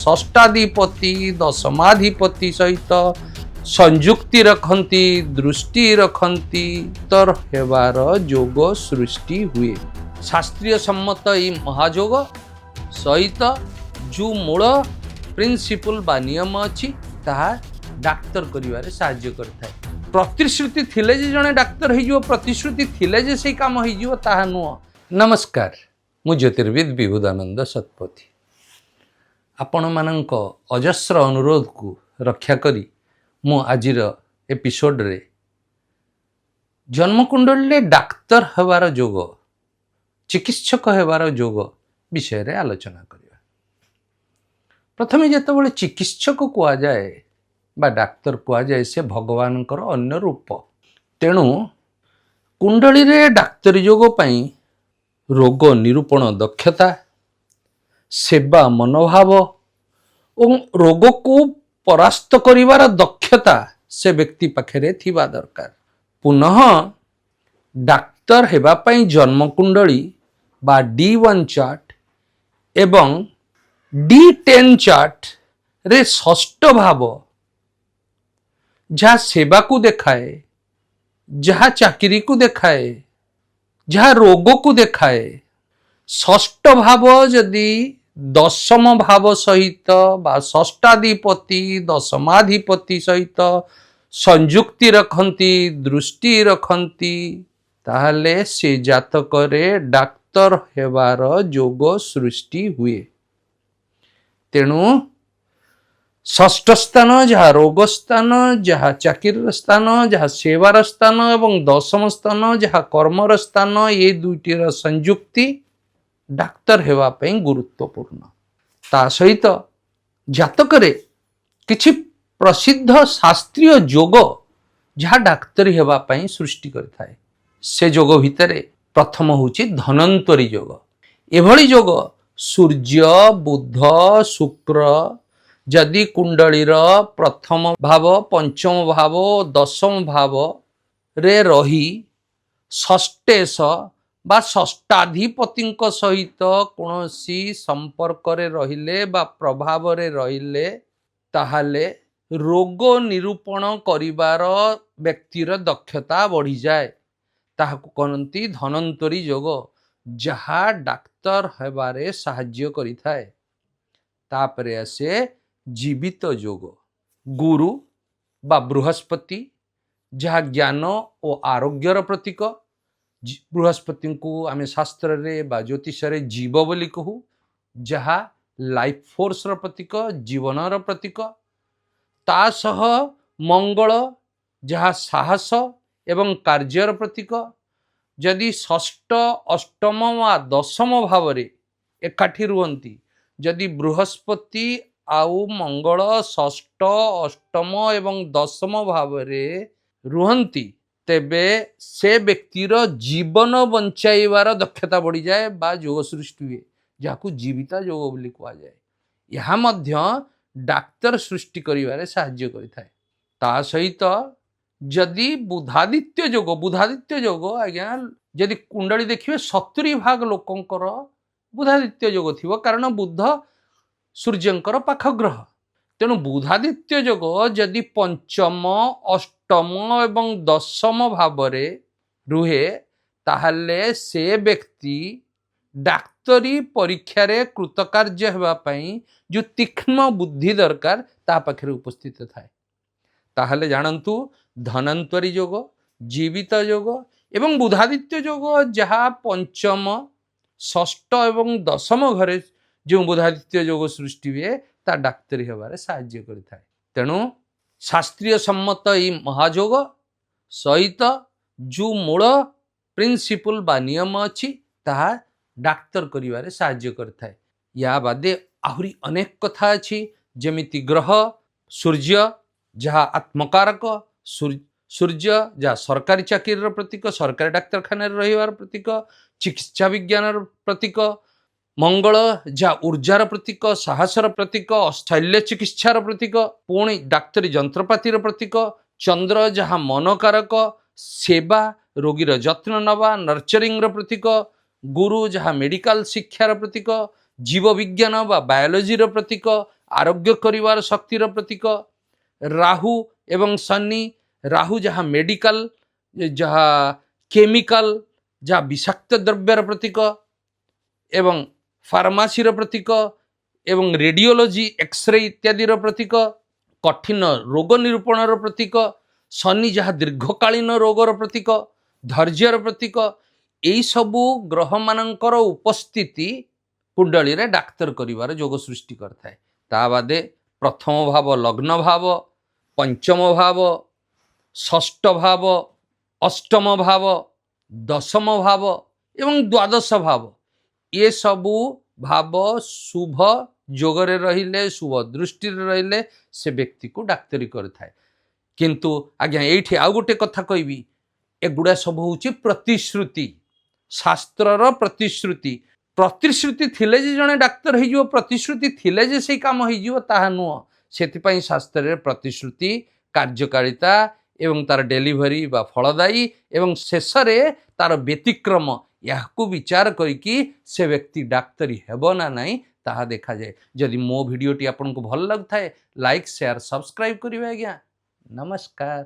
ଷଷ୍ଠାଧିପତି ଦଶମାଧିପତି ସହିତ ସଂଯୁକ୍ତି ରଖନ୍ତି, ଦୃଷ୍ଟି ରଖନ୍ତି, ତର ହେବାର ଯୋଗ ସୃଷ୍ଟି ହୁଏ। ଶାସ୍ତ୍ରୀୟ ସମ୍ମତ ଏଇ ମହାଯୋଗ ସହିତ ଯେଉଁ ମୂଳ ପ୍ରିନ୍ସିପୁଲ ବା ନିୟମ ଅଛି, ତାହା ଡାକ୍ତର କରିବାରେ ସାହାଯ୍ୟ କରିଥାଏ। ପ୍ରତିଶ୍ରୁତି ଥିଲେ ଯେ ଜଣେ ଡାକ୍ତର ହେଇଯିବ, ପ୍ରତିଶ୍ରୁତି ଥିଲେ ଯେ ସେଇ କାମ ହେଇଯିବ, ତାହା ନୁହଁ। ନମସ୍କାର, ମୁଁ ଜ୍ୟୋତିର୍ବିଦ ବିଭୁଦାନନ୍ଦ ଶତପଥୀ। ଆପଣମାନଙ୍କ ଅଜସ୍ର ଅନୁରୋଧକୁ ରକ୍ଷା କରି ମୁଁ ଆଜିର ଏପିସୋଡ଼ରେ ଜନ୍ମକୁଣ୍ଡଳୀରେ ଡାକ୍ତର ହେବାର ଯୋଗ, ଚିକିତ୍ସକ ହେବାର ଯୋଗ ବିଷୟରେ ଆଲୋଚନା କରିବା। ପ୍ରଥମେ ଯେତେବେଳେ ଚିକିତ୍ସକ କୁହାଯାଏ ବା ଡାକ୍ତର କୁହାଯାଏ, ସେ ଭଗବାନଙ୍କର ଅନ୍ୟ ରୂପ। ତେଣୁ କୁଣ୍ଡଳୀରେ ଡାକ୍ତରୀ ଯୋଗ ପାଇଁ ରୋଗ ନିରୂପଣ ଦକ୍ଷତା, ସେବା ମନୋଭାବ ଏବଂ ରୋଗକୁ ପରାସ୍ତ କରିବାର ଦକ୍ଷତା ସେ ବ୍ୟକ୍ତି ପାଖରେ ଥିବା ଦରକାର। ପୁନଃ ଡାକ୍ତର ହେବା ପାଇଁ ଜନ୍ମକୁଣ୍ଡଳୀ ବା ଡି 1 ଚାର୍ଟ ଏବଂ ଡି 10 ଚାର୍ଟରେ ଷଷ୍ଠ ଭାବ, ଯାହା ସେବାକୁ ଦେଖାଏ, ଯାହା ଚାକିରିକୁ ଦେଖାଏ, ଯାହା ରୋଗକୁ ଦେଖାଏ, ଷଷ୍ଠ ଭାବ ଯଦି ଦଶମ ଭାବ ସହିତ ବା ଷଷ୍ଠାଧିପତି ଦଶମାଧିପତି ସହିତ ସଂଯୁକ୍ତି ରଖନ୍ତି, ଦୃଷ୍ଟି ରଖନ୍ତି, ତାହେଲେ ସେ ଜାତକରେ ଡାକ୍ତର ହେବାର ଯୋଗ ସୃଷ୍ଟି ହୁଏ। ତେଣୁ ଷଷ୍ଠ ସ୍ଥାନ, ଯାହା ରୋଗ ସ୍ଥାନ, ଯାହା ଚାକିରିର ସ୍ଥାନ, ଯାହା ସେବାର ସ୍ଥାନ ଏବଂ ଦଶମ ସ୍ଥାନ, ଯାହା କର୍ମର ସ୍ଥାନ, ଏ ଦୁଇଟିର ସଂଯୁକ୍ତି ଡାକ୍ତର ହେବା ପାଇଁ ଗୁରୁତ୍ୱପୂର୍ଣ୍ଣ। ତା ସହିତ ଜାତକରେ କିଛି ପ୍ରସିଦ୍ଧ ଶାସ୍ତ୍ରୀୟ ଯୋଗ, ଯାହା ଡାକ୍ତରୀ ହେବା ପାଇଁ ସୃଷ୍ଟି କରିଥାଏ। ସେ ଯୋଗ ଭିତରେ ପ୍ରଥମ ହେଉଛି ଧନ୍ୱନ୍ତରୀ ଯୋଗ। ଏଭଳି ଯୋଗ ସୂର୍ଯ୍ୟ, ବୁଧ, ଶୁକ୍ର ଯଦି କୁଣ୍ଡଳୀର ପ୍ରଥମ ଭାବ, ପଞ୍ଚମ ଭାବ ଓ ଦଶମ ଭାବରେ ରହି ଷଷ୍ଠେଶ ବା ଷଷ୍ଠାଧିପତିଙ୍କ ସହିତ କୌଣସି ସମ୍ପର୍କରେ ରହିଲେ ବା ପ୍ରଭାବରେ ରହିଲେ, ତାହେଲେ ରୋଗ ନିରୂପଣ କରିବାର ବ୍ୟକ୍ତିର ଦକ୍ଷତା ବଢ଼ିଯାଏ। ତାହାକୁ କହନ୍ତି ଧନ୍ୱନ୍ତରୀ ଯୋଗ, ଯାହା ଡାକ୍ତର ହେବାରେ ସାହାଯ୍ୟ କରିଥାଏ। ତାପରେ ଆସେ ଜୀବିତ ଯୋଗ। ଗୁରୁ ବା ବୃହସ୍ପତି, ଯାହା ଜ୍ଞାନ ଓ ଆରୋଗ୍ୟର ପ୍ରତୀକ। ବୃହସ୍ପତିଙ୍କୁ ଆମେ ଶାସ୍ତ୍ରରେ ବା ଜ୍ୟୋତିଷରେ ଜୀବ ବୋଲି କହୁ, ଯାହା ଲାଇଫ ଫୋର୍ସର ପ୍ରତୀକ, ଜୀବନର ପ୍ରତୀକ। ତା ସହ ମଙ୍ଗଳ, ଯାହା ସାହସ ଏବଂ କାର୍ଯ୍ୟର ପ୍ରତୀକ, ଯଦି ଷଷ୍ଠ, ଅଷ୍ଟମ ବା ଦଶମ ଭାବରେ ଏକାଠି ରୁହନ୍ତି, ଯଦି ବୃହସ୍ପତି ଆଉ ମଙ୍ଗଳ ଷଷ୍ଠ, ଅଷ୍ଟମ ଏବଂ ଦଶମ ଭାବରେ ରୁହନ୍ତି, ତେବେ ସେ ବ୍ୟକ୍ତିର ଜୀବନ ବଞ୍ଚାଇବାର ଦକ୍ଷତା ବଢ଼ିଯାଏ ବା ଯୋଗ ସୃଷ୍ଟି ହୁଏ, ଯାହାକୁ ଜୀବିତା ଯୋଗ ବୋଲି କୁହାଯାଏ। ଏହା ମଧ୍ୟ ଡାକ୍ତର ସୃଷ୍ଟି କରିବାରେ ସାହାଯ୍ୟ କରିଥାଏ। ତା ସହିତ ଯଦି ବୁଧାଦିତ୍ୟ ଯୋଗ, ବୁଧାଦିତ୍ୟ ଯୋଗ ଆଜ୍ଞା, ଯଦି କୁଣ୍ଡଳୀ ଦେଖିବେ, 70 ଭାଗ ଲୋକଙ୍କର ବୁଧାଦିତ୍ୟ ଯୋଗ ଥିବ, କାରଣ ବୁଧ ସୂର୍ଯ୍ୟଙ୍କର ପାଖ ଗ୍ରହ। ତେଣୁ ବୁଧାଦିତ୍ୟ ଯୋଗ ଯଦି ପଞ୍ଚମ, ଅଷ୍ଟମ ଏବଂ ଦଶମ ଭାବରେ ରୁହେ, ତାହେଲେ ସେ ବ୍ୟକ୍ତି ଡାକ୍ତରୀ ପରୀକ୍ଷାରେ କୃତକାର୍ଯ୍ୟ ହେବା ପାଇଁ ଯେଉଁ ତୀକ୍ଷ୍ଣ ବୁଦ୍ଧି ଦରକାର, ତା ପାଖରେ ଉପସ୍ଥିତ ଥାଏ। ତାହେଲେ ଜାଣନ୍ତୁ, ଧନ୍ୱନ୍ତରୀ ଯୋଗ, ଜୀବିତ ଯୋଗ ଏବଂ ବୁଧାଦିତ୍ୟ ଯୋଗ, ଯାହା ପଞ୍ଚମ, ଷଷ୍ଠ ଏବଂ ଦଶମ ଘରେ ଯେଉଁ ବୁଧାଦିତ୍ୟ ଯୋଗ ସୃଷ୍ଟି ହୁଏ, ତା ଡାକ୍ତରୀ ହେବାରେ ସାହାଯ୍ୟ କରିଥାଏ। ତେଣୁ ଶାସ୍ତ୍ରୀୟ ସମ୍ମତ ଏଇ ମହାଯୋଗ ସହିତ ଯେଉଁ ମୂଳ ପ୍ରିନ୍ସିପୁଲ ବା ନିୟମ ଅଛି, ତାହା ଡାକ୍ତର କରିବାରେ ସାହାଯ୍ୟ କରିଥାଏ। ୟା ବାଦେ ଆହୁରି ଅନେକ କଥା ଅଛି, ଯେମିତି ଗ୍ରହ ସୂର୍ଯ୍ୟ, ଯାହା ଆତ୍ମକାରକ, ସୂର୍ଯ୍ୟ ଯାହା ସରକାରୀ ଚାକିରିର ପ୍ରତୀକ, ସରକାରୀ ଡାକ୍ତରଖାନାରେ ରହିବାର ପ୍ରତୀକ, ଚିକିତ୍ସା ବିଜ୍ଞାନର ପ୍ରତୀକ। ମଙ୍ଗଳ, ଯାହା ଉର୍ଜାର ପ୍ରତୀକ, ସାହସର ପ୍ରତୀକ, ଶଲ୍ୟ ଚିକିତ୍ସାର ପ୍ରତୀକ, ପୁଣି ଡାକ୍ତରୀ ଯନ୍ତ୍ରପାତିର ପ୍ରତୀକ। ଚନ୍ଦ୍ର, ଯାହା ମନକାରକ, ସେବା, ରୋଗୀର ଯତ୍ନ ନେବା, ନର୍ଚରିଂର ପ୍ରତୀକ। ଗୁରୁ, ଯାହା ମେଡିକାଲ ଶିକ୍ଷାର ପ୍ରତୀକ, ଜୀବବିଜ୍ଞାନ ବା ବାୟୋଲୋଜିର ପ୍ରତୀକ। ଆରୋଗ୍ୟ କରିବାର ଶକ୍ତିର ପ୍ରତୀକ। ରାହୁ ଏବଂ ଶନି, ରାହୁ ଯାହା ମେଡିକାଲ, ଯାହା କେମିକାଲ, ଯାହା ବିଷାକ୍ତ ଦ୍ରବ୍ୟର ପ୍ରତୀକ ଏବଂ ଫାର୍ମାସିର ପ୍ରତୀକ ଏବଂ ରେଡ଼ିଓଲୋଜି, ଏକ୍ସରେ ଇତ୍ୟାଦିର ପ୍ରତୀକ, କଠିନ ରୋଗ ନିରୂପଣର ପ୍ରତୀକ। ଶନି ଯାହା ଦୀର୍ଘକାଳୀନ ରୋଗର ପ୍ରତୀକ, ଧୈର୍ଯ୍ୟର ପ୍ରତୀକ। ଏଇସବୁ ଗ୍ରହମାନଙ୍କର ଉପସ୍ଥିତି କୁଣ୍ଡଳୀରେ ଡାକ୍ତର କରିବାର ଯୋଗ ସୃଷ୍ଟି କରିଥାଏ। ତା ବାଦେ ପ୍ରଥମ ଭାବ ଲଗ୍ନ ଭାବ, ପଞ୍ଚମ ଭାବ, ଷଷ୍ଠ ଭାବ, ଅଷ୍ଟମ ଭାବ, ଦଶମ ଭାବ ଏବଂ ଦ୍ୱାଦଶ ଭାବ, ଏସବୁ ଭାବ ଶୁଭ ଯୋଗରେ ରହିଲେ, ଶୁଭ ଦୃଷ୍ଟିରେ ରହିଲେ ସେ ବ୍ୟକ୍ତିକୁ ଡାକ୍ତରୀ କରିଥାଏ। କିନ୍ତୁ ଆଜ୍ଞା, ଏଇଠି ଆଉ ଗୋଟେ କଥା କହିବି। ଏଗୁଡ଼ା ସବୁ ହେଉଛି ପ୍ରତିଶ୍ରୁତି, ଶାସ୍ତ୍ରର ପ୍ରତିଶ୍ରୁତି। ପ୍ରତିଶ୍ରୁତି ଥିଲେ ଯେ ଜଣେ ଡାକ୍ତର ହେଇଯିବ, ପ୍ରତିଶ୍ରୁତି ଥିଲେ ଯେ ସେଇ କାମ ହେଇଯିବ, ତାହା ନୁହଁ। ସେଥିପାଇଁ ଶାସ୍ତ୍ରରେ ପ୍ରତିଶ୍ରୁତି, କାର୍ଯ୍ୟକାରିତା ଏବଂ ତାର ଡେଲିଭରି ବା ଫଳଦାୟୀ ଏବଂ ଶେଷରେ ତାର ବ୍ୟତିକ୍ରମ, ଏହାକୁ ବିଚାର କରିକି ସେ ବ୍ୟକ୍ତି ଡାକ୍ତରୀ ହେବ ନା ନାହିଁ, ତାହା ଦେଖାଯାଏ। ଯଦି ମୋ ଭିଡ଼ିଓଟି ଆପଣଙ୍କୁ ଭଲ ଲାଗୁଥାଏ, ଲାଇକ୍, ସେୟାର, ସବସ୍କ୍ରାଇବ୍ କରିବେ ଆଜ୍ଞା। ନମସ୍କାର।